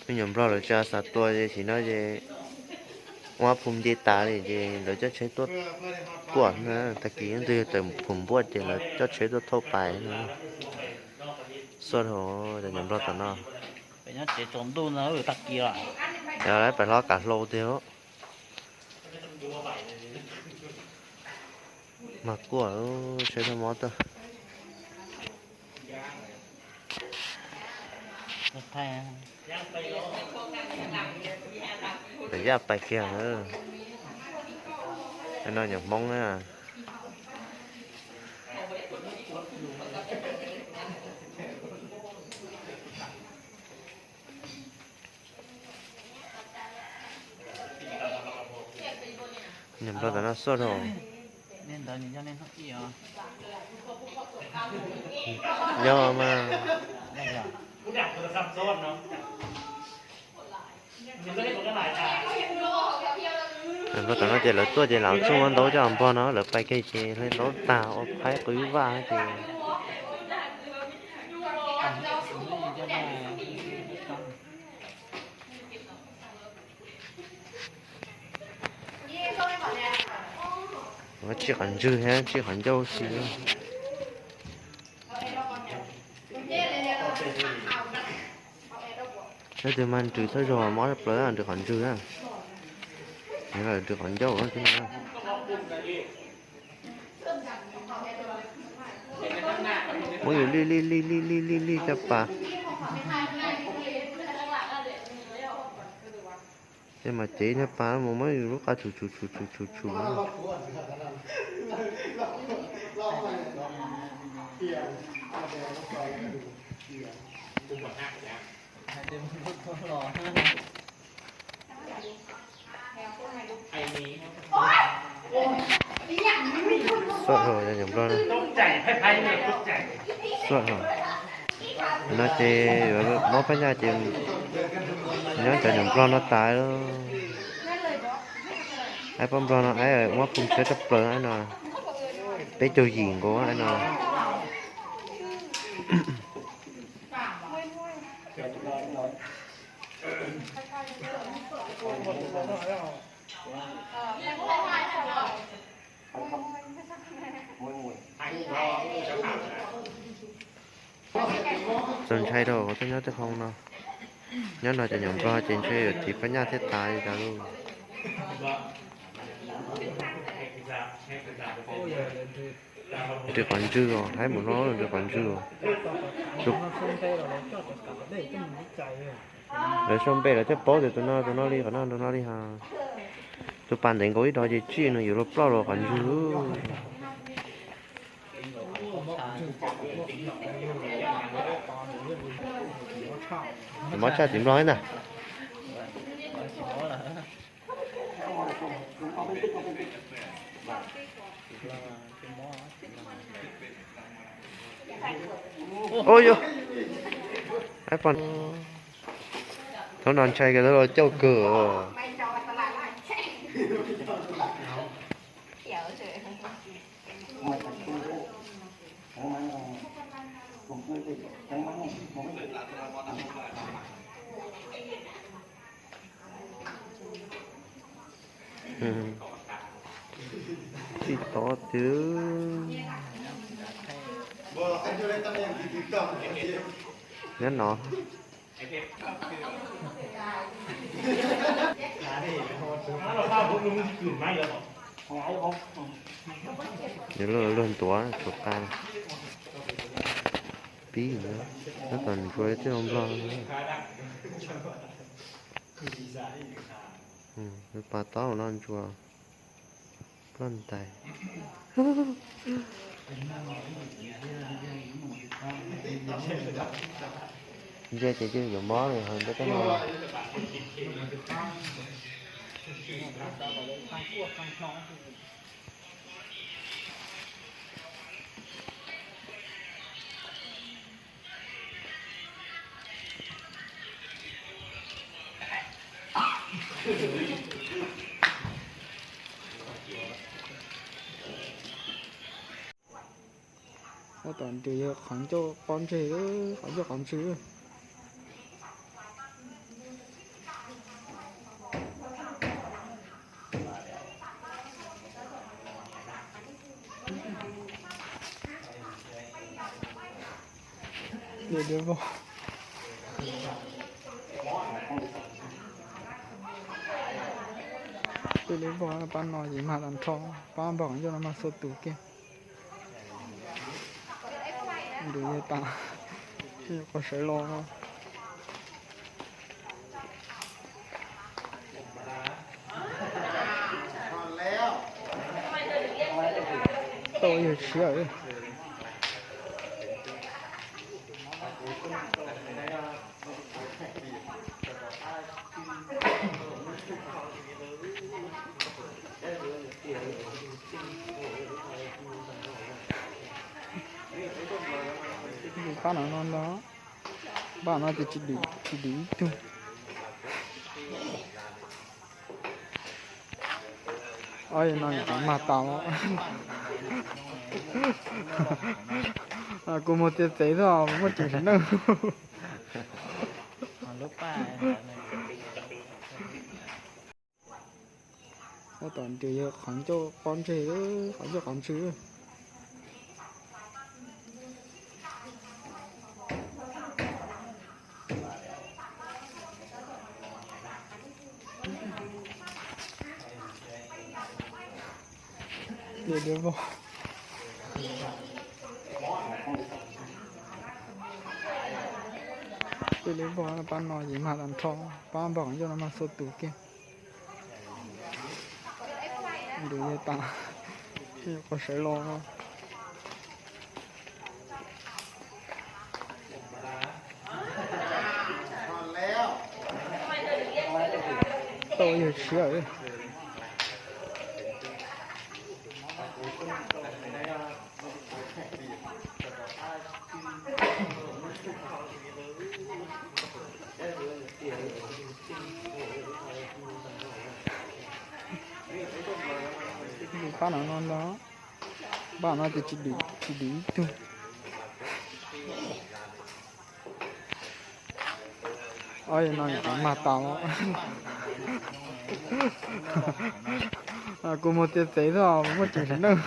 Peb nyuam nplog lawv tsis xav tua ces sim no ces ua phu nce tas li ces lawv coj tsheb tuaj kuaj na. Tag kis ntawd yog tawm phom npuaj ces lawv coj tsheb tuaj thauj pais no. Xuaj dhau cov nyuam nplog tom no. Pais hlob kav hlau tiag. Mas kuaj, tsheb thauj mob tuaj. Pem yaj pais kiag. No nyuam Hmoob na. Nyuam nplog tom no xuaj dhau. Yog mas. Nyuam nplog tom no ces lawv tuaj ces lam tsuj ntaub coj npog no lawv pais kiag ces hle ntaub tag ua phaib qw vaj ces. Tsij qhov ntswg thiab tsij qhov ncauj si. Leej twg mas nrws thawj zaug mob plaws nrws qhov ntswg na. Nrws qhov ncauj thiab no. Muab yus lij lij lij lij lij lij lij caj pas. Ces mas cev caj pas mus muab yus lub qa tshum tshum tshum tshum tshum tshum. Xuaj dhau cov nyuam nplog no. Xuaj dhau. No ces yuav mob phab nyaj ces nyob cov nyuam nplog no tas lawm. Aib pob nplog no aib muab phu tshiab tshaj plaws no. Peb caug yim nkaus no. Txaus ntshai rau qhov tuaj nyob tej qhov no. Nyob no cov nyuam nplog ces ntshe yuav tiv phab nyaj thiab tas li cas lauj. Nrws qhov ntswg os, haib mus no nrws qhov ntswg os. Lawv sau npe lawv thiaj paub tias tus no tus no li qhov no tus no li ha. Tus pas ntev nkaus ib dos ces tsij no yuav luag ploj los qhov ntswg. Mob tshaj tim nplog ntag. Ua yog, thaum no ntshai kawg, thaum no cauj kawg. Tsis tod twg. Nyob no. Luag ntuav tshuav qa. Pib, tab tom ntsuas ib tug nplog. Pas taub no ntsuas ploj ntais. Ntsia ces cia yuav mob li hauv ntiaj teb no. Tab tom nrws yog qhov ncauj pob ntseg, qhov ncauj qhov ntswg. Liab vog, tej liab vog pab no ces mag tag nrho, pab npog ncauj no mag xuab tus kiag. Ntus yog tas, qhov sawv los. Tau yawg tshiab. Pab no no ntag, pab no ces tsis dim ib tug. Ob no mag tas. Kuv mus txiav txev xwb, muaj tsis neej. Ua tom ntiav yog qhov ncauj pob ntseg, qhov ncauj qhov ntswg. Liab vog, tej liab vog pab no ces mag tag nrho, pab npog ncauj no mag xuab tus kiag. Ntus yog tas, qhov sawv los. Tau yawg tshiab. Pab no no ntag, pab no ces tsis dim ib tug. Ob no mag tas. Kuv mus txiav txev xwb, muaj tsis neej.